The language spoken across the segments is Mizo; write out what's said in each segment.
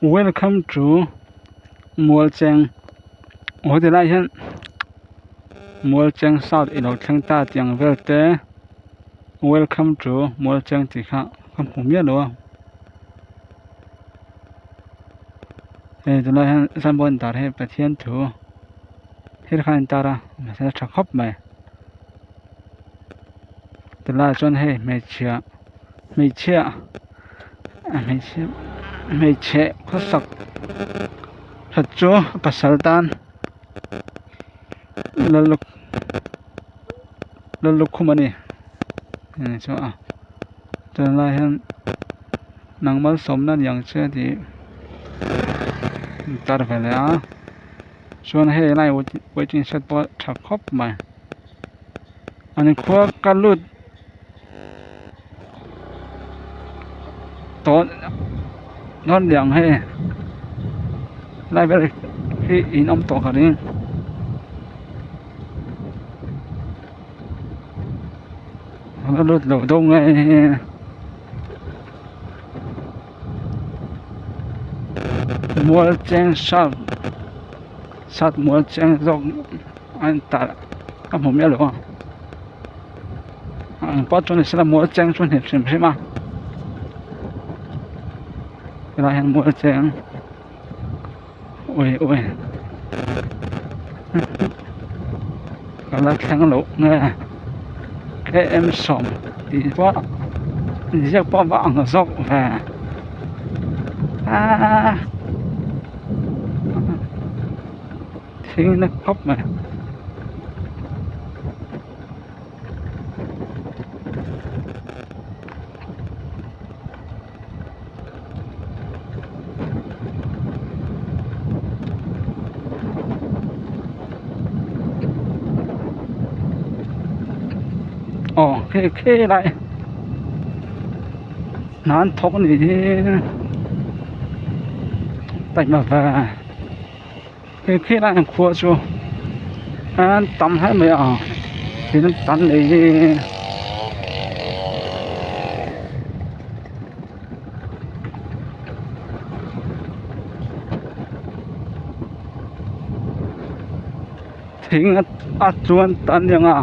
Welcome to Mualcheng aw ti lai hian Mualcheng south ilo thleng ta tih ang vel te welcome to Mualcheng tih kha ka hmu miah lo a hei tunlai hian signboard an tar hi Pathian thu thil kha a intar a mahse a tha khawp mai tunlaiah chuan hei hmeichhia hmeichhia hmeichhia hmeichhe khawsak that chu pasal tan lallukhum a ni chu a tunlai hian nang malsawmna ni ang che tih tar ve leh a chuan hei lai waiting shed pawh a tha khawp mai an khua ka lut. Tawn nawn leh ang hei lai vel hi in awm tawh ka ring a lut loh deuh nge mual cheng sap sap mual cheng zawk a in tar ka hmu miah lo a. Ang pawh chuan ni sela mual cheng chu a ni hrim hrim a helaiah hian mual cheng ui ui ka la thleng loh nge km sawm tih pawh inziak pawh a va ang zawk ve aaa thing na khawp mai. Aw khi khi lai hna an thawk a nih hi taima ve. He khi lai ang khua chu an tam hle mai a tin an tam nei hi thing a chuan tan aniang a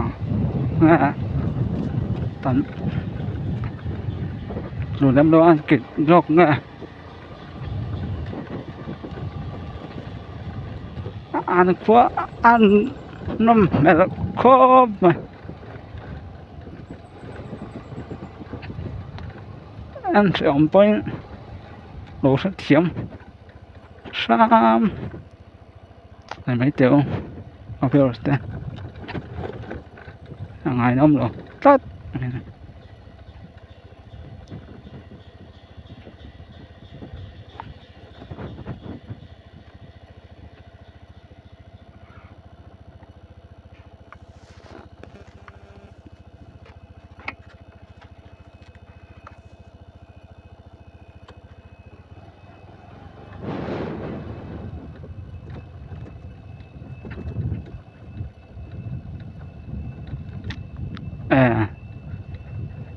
tan tlu lem lo a an kit zawk nge. An khua an nawm hmel khawp mai an hreawm pawhin lo hrethiam hram a ni mai teh u a viewers te a ngaihnawm lo tlat a ni.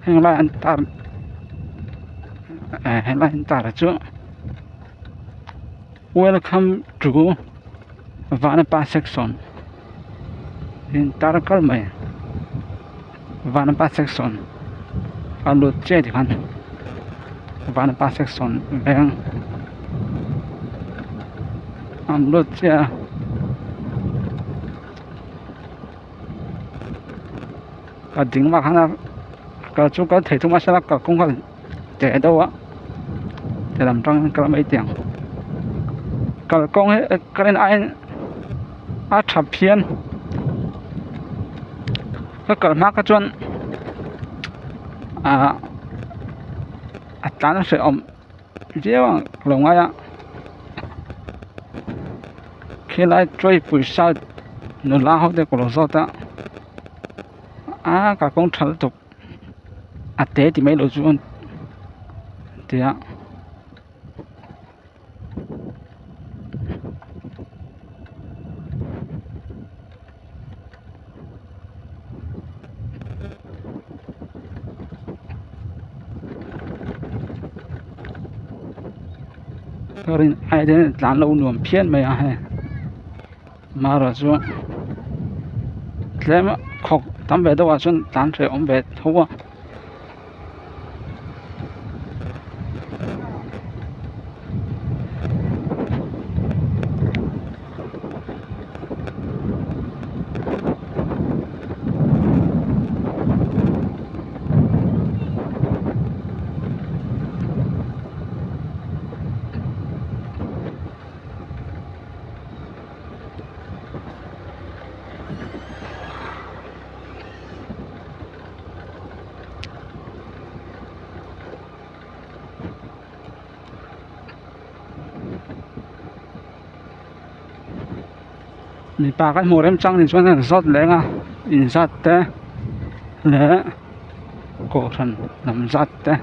Heng lai an tar eh helai an tar chu welcome to vanapa section intar kal mai vanapa section a lut chiah tikhan vanapa section veng an lut chiah a. Ka ding vak han a kal chu kal thei thung mahse kal kawng kha teh deuh a ti lam tang kal mai teh ang kal kawng hi ka en aiin a tha phian ka kal hma kha chuan ahh a tlan a hrehawm viau ang ka lo ngai a khilai tuaipui side nula ho te ka lo zawt a a kalkawng tha lutuk a te ti mai lo chu an ti a. Ka rin ai te hian tlan lo nuam phian mai a hei amaherawh chu tlem a khawk tam ve deuh ah chuan tlan hreh awm ve tho a. Mipa kan hmuh remchang ni chuan an zawt leng a inzat te leh kohhran lam zat te.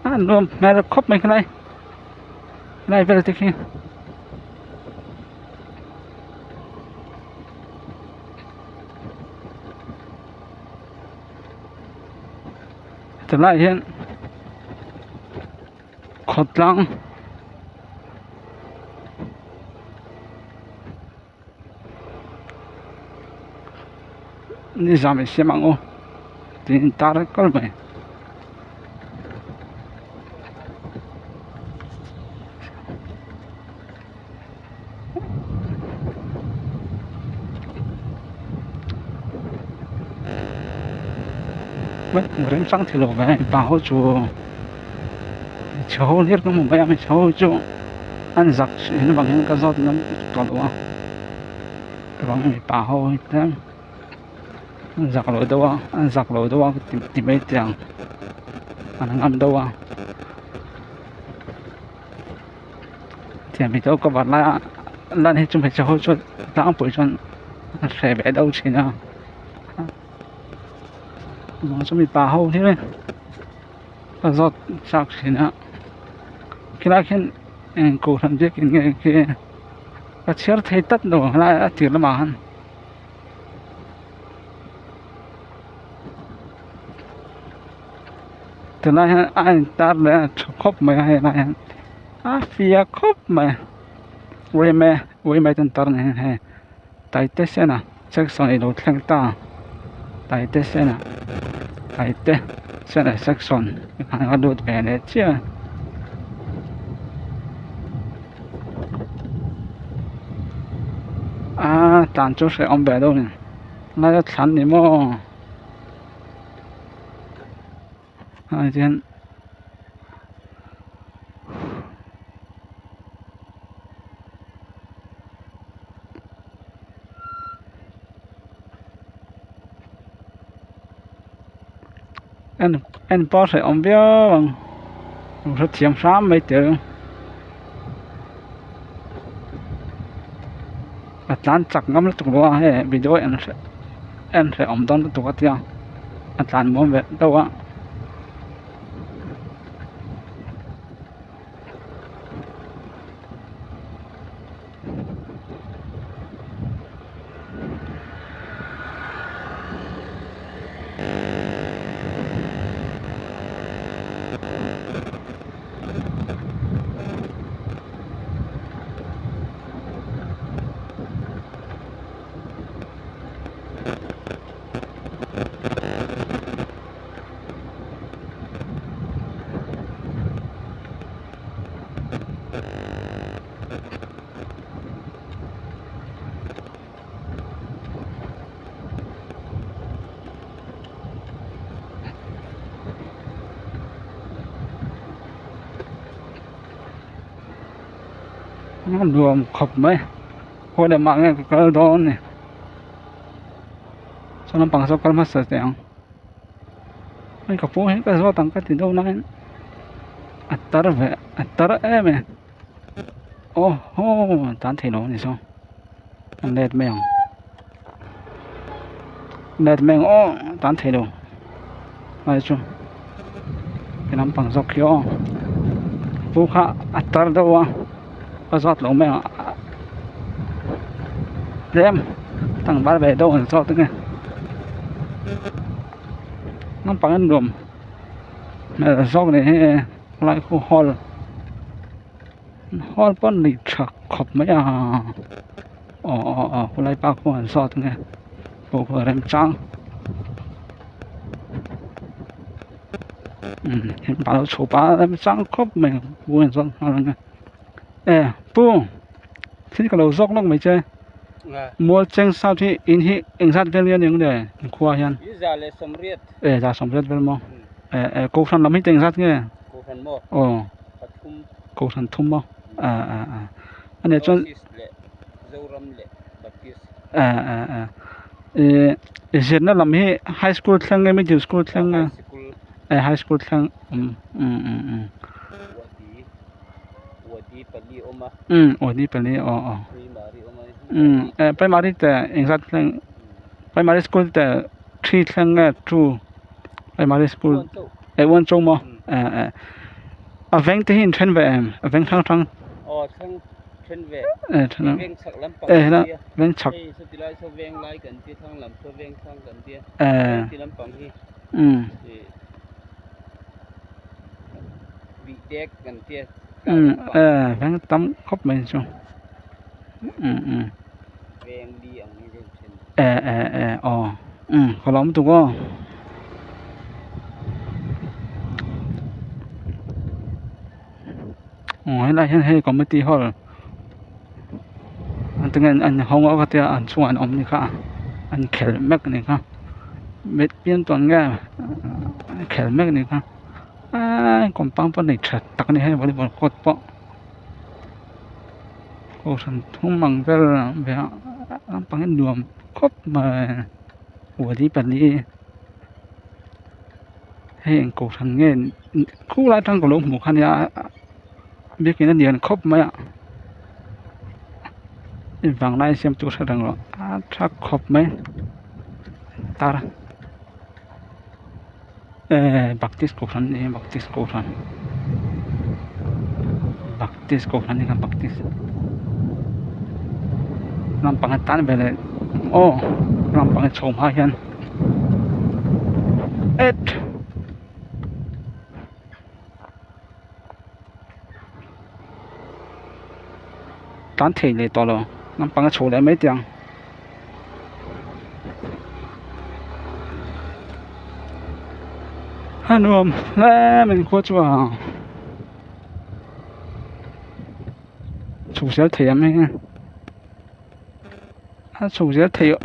A nuam hmel khawp mai khalai helai vel te khi. Tunlaiah hian khawtlang nizam i siam ang u tiin tar kal mai. Remchang thei lo ve mipa ho chu hmeichhe ho hlir ka hmu mai a hmeichhe ho chu an zak thin avang hian ka zawt ngam tawh lo a chuan mipa ho hi tlem an zak lo deuh a an zak lo deuh a ti mai teh ang an ngam deuh a. Tiang video cover laia lan hi chu hmeichhe ho chuan tlangpui chuan an hreh ve deuh thin a chuvang chu mipa ho hi ka zawt chak thin a khilai khian eng kohhran biakin nge khi ka chhiar thei tlat lo helai a tir lamah khan. Tunlai hian a intar leh a tha khawp mai a helai hian a fia khawp mai uaime uaime te an tar ni hei taite sena section ilo thleng ta taite sena taite sena section a lut ve leh chiah a a tlan chu hrehawm ve deuh a ni lai a thlan ni maw. Ah hian en en pawh a hrehawm viau ang lo hrethiam hram mai teh ang a tlan chak ngam lutuk lo a hei video en hreh en hrehawm dawn lutuk a tia. A tlan muam ve deuh a. Nuam khawp mai khawi lamah nge ka kal dawn ni. Saw lampang saw kal hmasa teh ang hei ka pu hi ka zawt ang ka ti deuh nain a tar ve a tar em e aw haw tan theih loh a ni saw a let mai ang let mai ang aw tan theih lo ai chu he lampang zawk khi aw pu kha a tar deuh a. ka zawt lo mai ang tlem tlangval ve deuh an zawt ange naupang an nuam hmel zawk ni hi helai khu hall hall pawh nei tha khawp mai a aw aw aw khulai pa khu an zawt ange pawh khu a remchang. Umm a lo chho pah a remchang khawp mai pu an zawt nghal ang e e pu thil ka lo zawk lawk mai che mual cheng south hi in hi engzat vel nge aniang le inkhua hian e za sawmriat vel maw e e kohhran lam hi te engzat nge aw kohhran thum maw a a a ania chuan a a a. Ihh zirna lam hi high school thleng nge middle school thleng nge eh high school thleng umm umm umm umm umm wadi pali aw aw umm eh primary te engzat thleng primary school te three thleng nge two primary school eh one chauh maw eh eh a veng te hi in then ve em a veng hrang hrang. Then ve. Eh then a. Veng chhak lampang Eh kan hela tia. veng chhak. Hei saw tilai saw veng lai kan tia thlang lam saw veng thlang kan tia. Eh. Ti lampang hi. Um. Eh. Bih dek kan tia. Um eh veng tam khawp mai chu. Um um. Veng li ang hi veng then. Eh eh eh aw. Um ka lawm tuk aw. Aw helai hian hei committee hall an tinge an hawng a ka tia an chhungah an awm ni kha an khel mek ni kha mit pian tawn nge an khel mek ni kha eee compound pawh nei tha tak a ni hei volleyball court pawh kohhran thum ang vel ve a lampang hi nuam khawp mai pali pali. Hei eng kohhran nge khu lai atang ka lo hmuh kha nia biakin a lian khawp mai a engvang lai siam tur hre reng lo a tha khawp mai tar ehh baptist kohhran a ni a baptist kohhran baptist kohhran a ni kha baptist naupang tan veleh aw naupang chho hma hian. Et Tlan thei leh tawh lo naupang a chho leh mai teh ang. A nuam hle mai khua chu a chho zel thei ang hei. A chho zel theih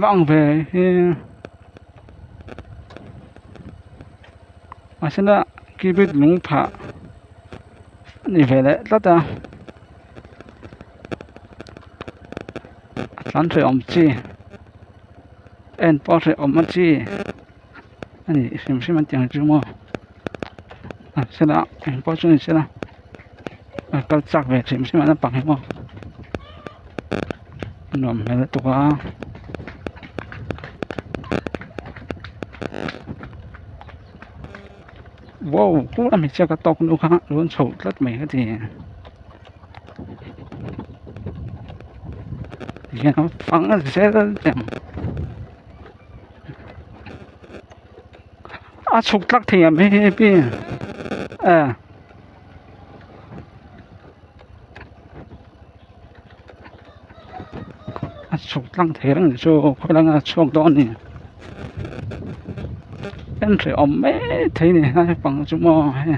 vang ve hi mahsela keyboard lung phah a ni ve leh tlat a a tlan hreh awm chi en pawh hreh awm a chi a ni hrim hrim an tih ang chu maw mahsela engpawh chu ni sela a kal chak ve hrim hrim a naupang hi maw a nuam hmel lutuk a wow pura hmeichhia ka tawk nu kha rawn chho tlat mai ka ti tihian a fang zel teh ang a chhuk tlak thei ang hei hei pi eh. A chhuk tlang thei reng chu khawilai a chhuak dawn a ni en hreh awm mai thei a ni helai pang chu maw hei.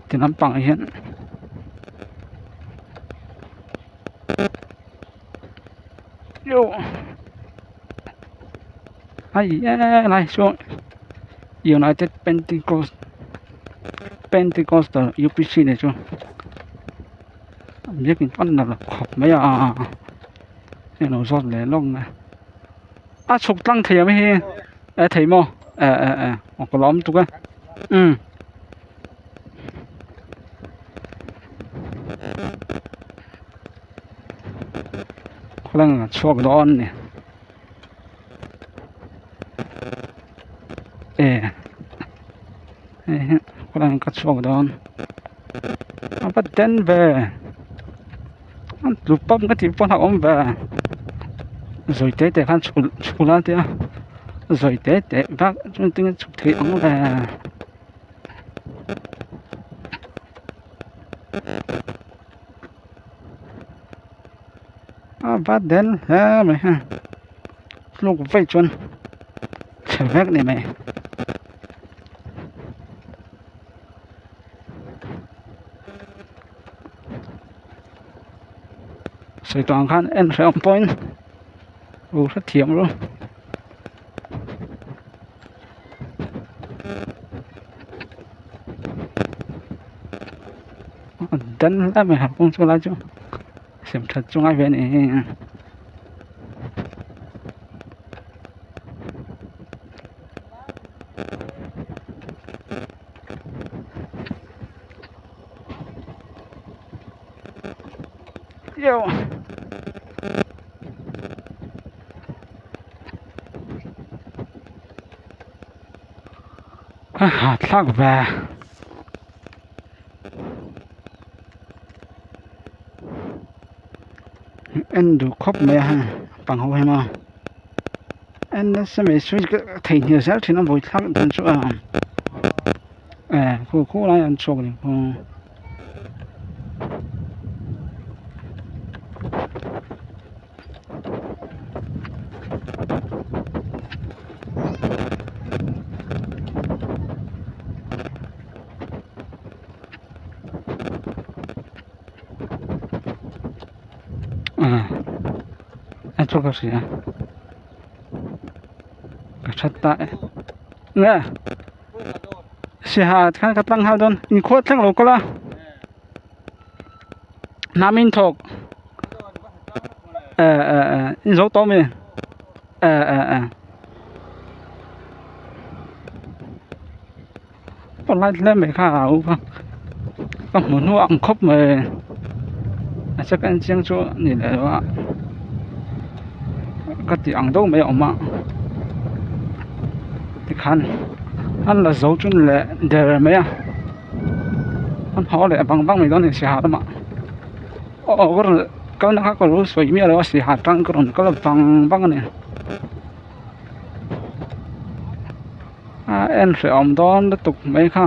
Ti lampang ah hian. Hei helai saw United Pentecost Pentecostal U P C ni chu biakin pawn a la khawp mai a hei lo zawt leh lawk mai a chhuk tlang thei ang hi e thei maw e e e aw ka lawm tuk e umm. Khawleng a chhuak dawn a ni. E hei hi khawlaiah ka chhuak dawn a va den ve an tlu pap nga tih pawh a awm ve zawi te te khan chhuk chhuk la tia zawi te te vak chuan tinge chhuk theih ang le. A va den hle mai ha tluk vaih chuan chhe vek ni mai. Sawi tawh ang khan en hrehawm pawhin u hrethiam ru. Dan hle mai ha kawng chu lai chu siam that chu ngai ve a ni. A hahthlak ve en duh khawp mai a hei pang ho hi maw en nasa mai switch ka theihnghilh zel thin a vawithlak dan chu a eh khu khu lai an chhuak ni khaw. A chu ka hria ka that ta e nge siha khan ka tlang nghal dawn inkhawh thleng lo kal a hnam in thawk eh eh eh in zo tawh mi eh eh eh pawh lai hle mai kha a u kha ka hmu hnu ang khawp mai a second chiang chu a ni leh lo a ka tih ang deuh mai a awm a tikhan an la zo chu ni leh der mai a an haw leh vang vang mai dawn a ni sihal lamah aw aw ka rawn kalna kha ka lo sawi miah lo a sihal tang ka rawn kal vang vang a ni. A en hrehawm dawn lutuk mai kha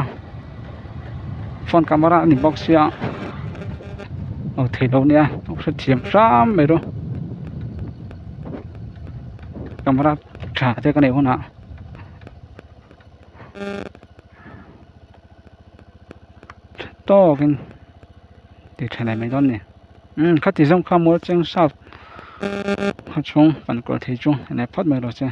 phone camera a ni bawk sia aw thei lo nia a hrethiam hram mai rawh camera tha te ka neih hunah. Tha tawkin ti tha leh mai dawn a ni umm khati zawng kha mual cheng sap khaw chhung pan kual thei chu leh phawt mai rawh se.